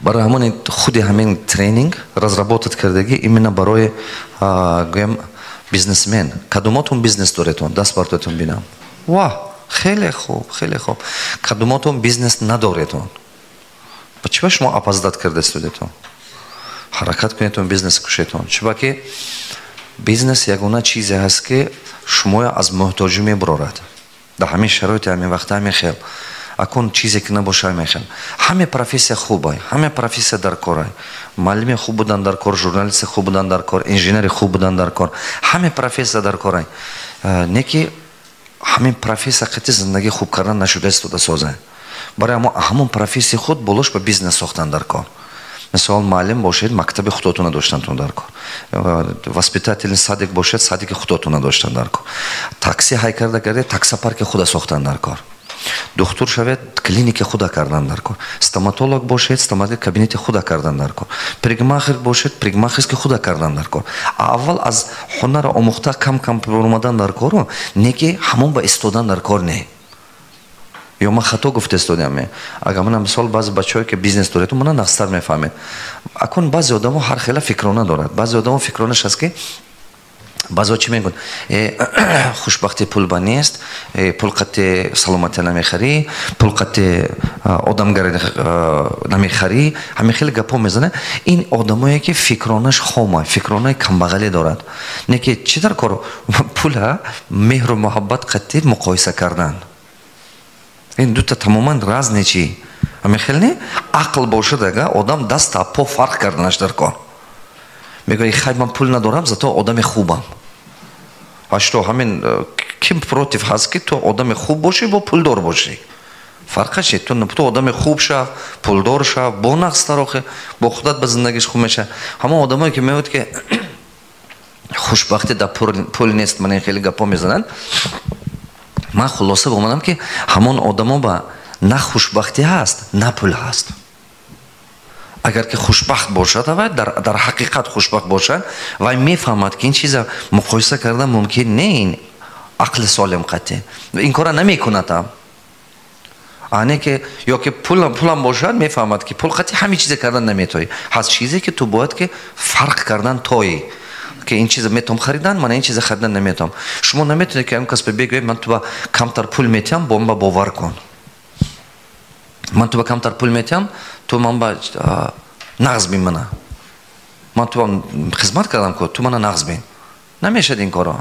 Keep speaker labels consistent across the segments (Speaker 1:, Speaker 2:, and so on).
Speaker 1: Барои ҳамони худи ҳамин тренинг разработать кардагӣ именно барои, гӯям, бизнесмен. Кадумотон бизнес доретон, даст бардоретон бинам. Ва хеле хуб, хеле хуб. Кадумотон бизнес надоретон? Ба чиба шумо опоздать карда истодетон? Ҳаракат кунедтон, бизнес кушетон, чиба ки бизнес ягона чизе ҳаст, ки шумоя аз муҳтоҷӣ мебурорад дар ҳамин шароити, ҳамин вақта, ҳамин хел. Акун чизе ки набоша, ҳамин хел. Ҳаме профессия хубай, ҳаме профессия дар корай. Муаллими хуб будан дар кор, журналисти хуб будан дар кор, инженери хуб будан дар кор, ҳаме профессия дар корай. Не ки ҳамин профессия қати зиндагӣ хуб кардан нашуда истода соза. Барои ҳамон профессияи худ болош ба бизнес сохтан дар кор. Мисол, муаллим бошед, мактаби худотона доштантон дар кор, воспитательный садик бошед, садики худотона доштан дар кор, такси ҳай карда карде, таксопарки худа сохтан дар кор, духтур шавед, клиники худа кардан дар кор, стоматолог бошед, стоматолог кабинети худа кардан дар кор, парикмахер бошед, парикмахерский худа кардан дар кор. Аввал аз ҳунара омӯхта, кам кам омадан дар кору, не ки ҳамон ба истодан дар кор. Не, ё ман хато гуфта истодиам? Агар мана мисол, баъзе бачаҳое ки бизнес доред, мана нағзтар мефаҳмед. Акун баъзе одамо ҳар хела фикрона дорад. Баъзе одамо фикронаш аст, ки баъзеҳо чӣ мегӯянд? Хушбахти пул ба нест, пул қати саломатия намехарӣ, пул қати одамгари намехарӣ. Ҳамин хеле гапҳо мезанад. Ин одамое ки фикронаш хома, фикронаи камбағале дорад. Не ки чӣ дар кор пула меҳру муҳаббат қати муқоиса кардан? Ин дута тамоман разные чӣ. Ҳамин хел не? Ақл бошад, ага одам даст по фарқ карданаш дар кор. Мегӯяд: «Хай, ман пул надорам, зато одами хубам». А что, ҳамин ким против ҳаст, ки ту одами хуб бошӣ бо пулдор бошӣ? Фарқа чи? Ту одами хуб шав, пулдор шав, бо нақс тарохе, бо худат ба зиндагиш хуб мешавад. Ҳамон одамое ки мегӯяд, ки хушбахтӣ дар пул нест, ман ин хеле гапҳо мезананд, ман хулоса омадам, ки ҳамон одамо ба на хушбахтӣ ҳаст, на пул ҳаст. Агар ки хушбахт бошад, вай дар ҳақиқат хушбахт бошад, вай мефаҳмад, ки ин чиза муқоиса кардан мумкин не. Ин ақли солим қатъӣ ин кора намекунад. Ам ане ки ё ки пулам бошад, мефаҳмад, ки пул қатъи ҳамин чиза кардан наметоӣ. Ҳаст чизе, ки ту бояд ки фарқ кардан тоӣ, ки ин чиза метавом харидан, мана ин чиза харидан наметавом. Шумо наметавонед, ки он кас бигӯед: «Ман ту ба камтар пул метиҳам, бо ман ба бовар кун, ман ту ба камтар пул метиҳам, ту ман ба нағз бин, мана ман ту ба хизмат кардам ку, ту мана нағз бин». Намешад ин коро.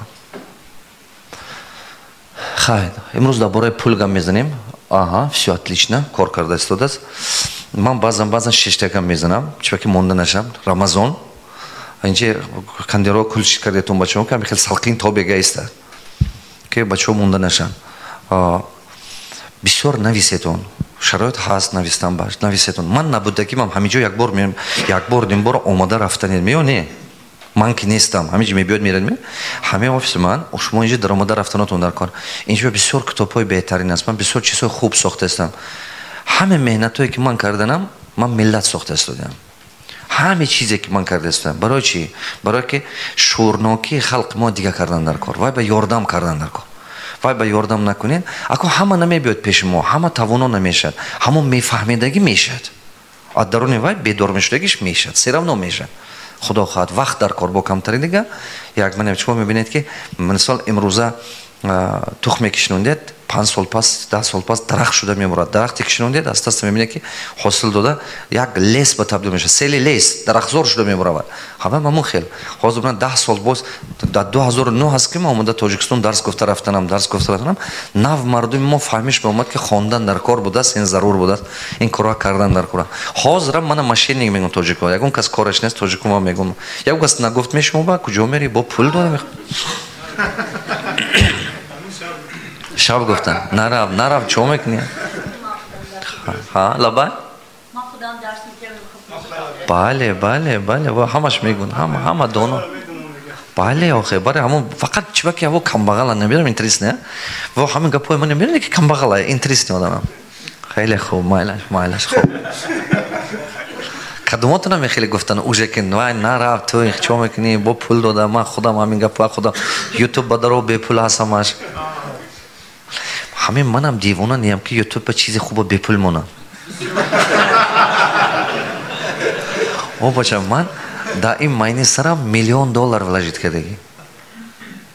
Speaker 1: Хайр, имрӯз дар бораи пул гап мезанем. Аҳа, всё отлично кор карда истодааст. Ман баъзан баъзан шиштакам мезанам, чиба ки монда нашам. Рамазон инҷи кандиро кулш кардетон, бачаҳо, ки хеле салқин тобега истад, ки бачаҳо монда нашанд. Бисёр нависетон, шароит ҳаст навистан баш, нависетон. Ман набудагимам ҳаминҷо якбор, якбор димбор омода рафтанед меё не? Ман ки нестам, ҳаминҷо мебиёд, мерад ме ҳамаи офиси ман. Шумо инҷо даромада рафтанотон дар кор. Инҷо бисёр китобҳои беҳтарин аст, ман бисёр чизҳои хуб сохта истам. Ҳаме меҳнатҳое ки ман карданам, ман миллат сохта истодиам. Ҳаме чизе ки ман карда истодам, барои чӣ? Барое ки шуурнокии халқи мо дига кардан дар кор, вай ба ёрдам кардан дар кор. Вай ба ёрдам накунед, ако ҳама намебиёд пеши мо, ҳама тавоно намешавад, ҳамон мефаҳмидагӣ мешавад, аз даруни вай бедор мешудагиш мешавад, всё равно мешавад. Худо хоҳад, вақт дар кор бо камтари дига як. Мана, шумо мебинед, ки мисол, имрӯза тухме кишнондед, 5 сол пас, 10 сол пас дарахт шуда мемурад. Дарахте кишнондед, аста аста мебинед, ки ҳосил дода, як лес ба табдил мешавад, сели лес, дарахтзор шуда мемуравад. Ҳама мамун хел. Ҳозир ман 10 сол боз, дар 2009 ҳаст, ки ман омода Тоҷикистон дарс гуфта рафтанам, дарс гуфта рафтанам, нав мардуми мо фаҳмиш беомад, ки хондан дар кор будааст, ин зарур будааст, ин корҳо кардан дар кора. Ҳозирам мана мошенник мегӯм тоҷико, ягон кас кораш нест, тоҷико ма мегӯм. Ягон кас нагуфт мешумо ба куҷо мери, бо пул дорем. Шаб гуфтан: «Нарав, нарав, чо мекунӣ?» Ҳа, лабай, бале, бале, бале, ҳамаш мегӯн, ҳама, ҳама доно, бале. Охе, баре ҳамон фақат чиба ки ҳаво камбағала намедонам, интересно, во ҳамин гапҳои ман намедонам, ки камбағала интересный одамам. Хеле хуб, майлаш, майлаш, хуб. Кадомотона хеле гуфтан уже, ки вай нарав, ту чо мекунӣ, бо пул дода. Ман худам ҳамин гапҳои худам Ютуб ба даро бепул ҳастамаш. Ҳамин манам девона неям, ки Ютуб ба чизи хуба бепул монам. О, бача, ман дар ин майни сарам миллион доллар вложить кардагӣ.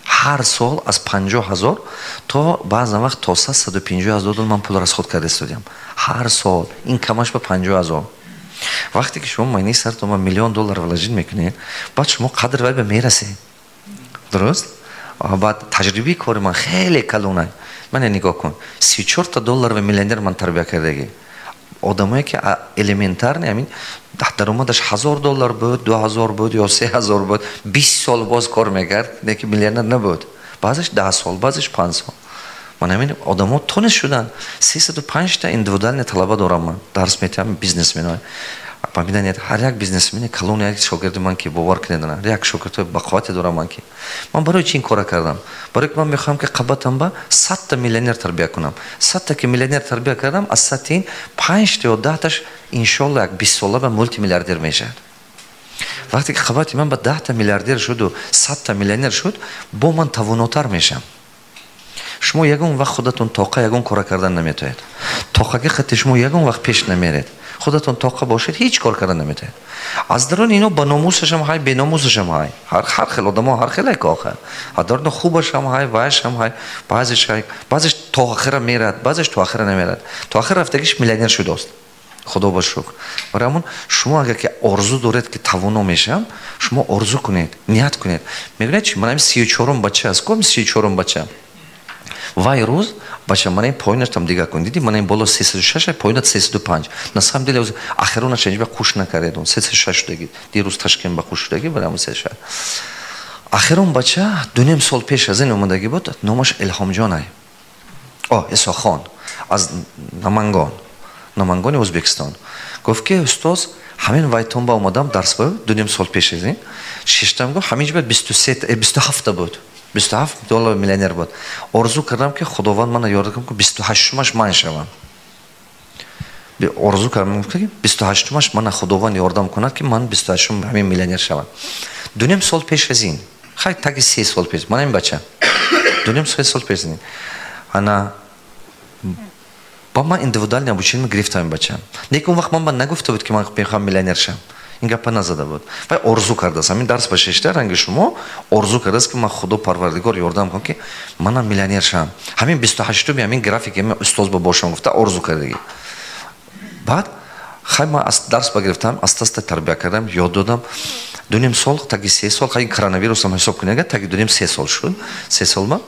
Speaker 1: Ҳар сол аз 50 000 то баъзан вақт то 150 000 доллар ман пул расход карда истодиам ҳар сол. Ин камаш ба 50 000. Вақте ки шумо майни саратон ба миллион доллар вложить мекунед, баъд шумо қадр вай ба мерасед, дуруст? Баъд таҷрибаи кори ман хеле калона. Мане нигоҳ кун, 34-та долларовый миллионер ман тарбия кардагӣ, одамое ки элементарный ҳамин даромадаш 1000 доллар буд, 2000 буд ё 3000 буд, 20 сол боз кор мекард, лекин миллионер набуд. Баъзеш 10 сол, баъзеш 5 сол. Ман ҳамин одамо тонис шуданд. 305-та индивидуальный талаба дорам, ман дарс метиҳам, бизнесменой. Фаҳмиданед, ҳар як бизнесмени калон як шогирди ман, ки бовар кунед, ҳар як шогирдҳои бақуввате дорам ман. Ки ман барои чи ин кора кардам? Барои ки ман мехоҳам, ки қабатам ба 100-та миллионер тарбия кунам. 100-та ки миллионер тарбия кардам, аз 100-ти ин панҷта ё 10-таш, иншолло, як 20 сола ба мултимиллиардер мешавад. Вақте ки қабати ман ба 10-та миллиардер шуду 100-та миллионер шуд, бо ман тавонотар мешавам. Шумо ягон вақт худатон тоқа ягон кора кардан наметоед. Тоқаги хати шумо ягон вақт пеш намеред. Худатон тоқа бошед, ҳеҷ кор кардан наметоед. Аз даруни ино ба номусашам ҳай, беномусашам ҳай, ҳар хел одамо, ҳар хел коха. Аз даруни хубашам ҳай, вайашам ҳай, баъзеш ҳай, баъзеш то охира мерад, баъзеш то охира намерад. То охир рафтагиш миллионер шудааст, худо ба шукр. Барои ҳамон шумо агар ки орзу доред, ки тавоно мешавам, шумо орзу кунед, ният кунед. Мебинед чи? Ман ҳамин 34-ум бача аст ко, 34-ум бача. Вай рӯз, бача, ман ин поинашам дига кун, диди, ман ин боло 306, поинат 305. На самом деле ахиронаша инҷа қуш накардед, он 306 шудаги. Дирӯз Ташкент ба қуш шудаги, барои ҳамон 36. Ахирон бача 2,5 сол пеш аз ин омадагӣ буд, номаш Илҳомҷонай, о, Исохон, аз Намангон, Намангони Ӯзбекистон. Гуфт, ки устоз, ҳамин вайтон ба омадам дарс ба 2,5 сол пеш аз ин шиштам. Гуфт, ҳамин ҷо 23, 27-та буд, 27 доллар миллионер буд. Орзу кардам, ки Худованд мана ёрдам кунад, 28-умаш ман шавам. Орзу кардам, ки 28-умаш мана Худованд ёрдам кунад, ки ман 28-ум ҳамин миллионер шавам. 2,5 сол пеш аз ин, хай, таги 3 сол пеш, ман ин бача 2,5, 3 сол пеш аз ин ана ба ман индивидуальный обучение гирифтам. Ин бача лекин он вақт ман ба нагуфта буд, ки ман мехоҳам миллионер шавам. Ин гапа назада буд. Вай орзу кардааст, ҳамин дарс ба шешта ранги шумо орзу кардааст, ки ман Худо Парвардигор ёрдам кун, ки манам миллионер шавам, ҳамин 28-уми ҳамин график ҳамин устоз ба бошам, гуфта орзу кардагӣ. Баъд хай, ман дарс ба гирифтам, аста аста тарбия кардам, ёд додам. 2,5 сол, таги 3 сол, хай, коронавирусам ҳисоб кунед, таги 2,5, 3 сол шуд. 3 сол ма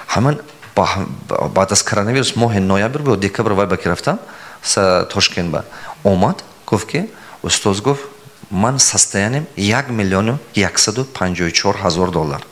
Speaker 1: ҳамин баъд аз коронавирус, моҳи ноябр ё декабр, вай ба ки рафтам Тошкент, ба омад, гуфт, ки устоз, гуфт, ман состоянием 1 154 000 доллар.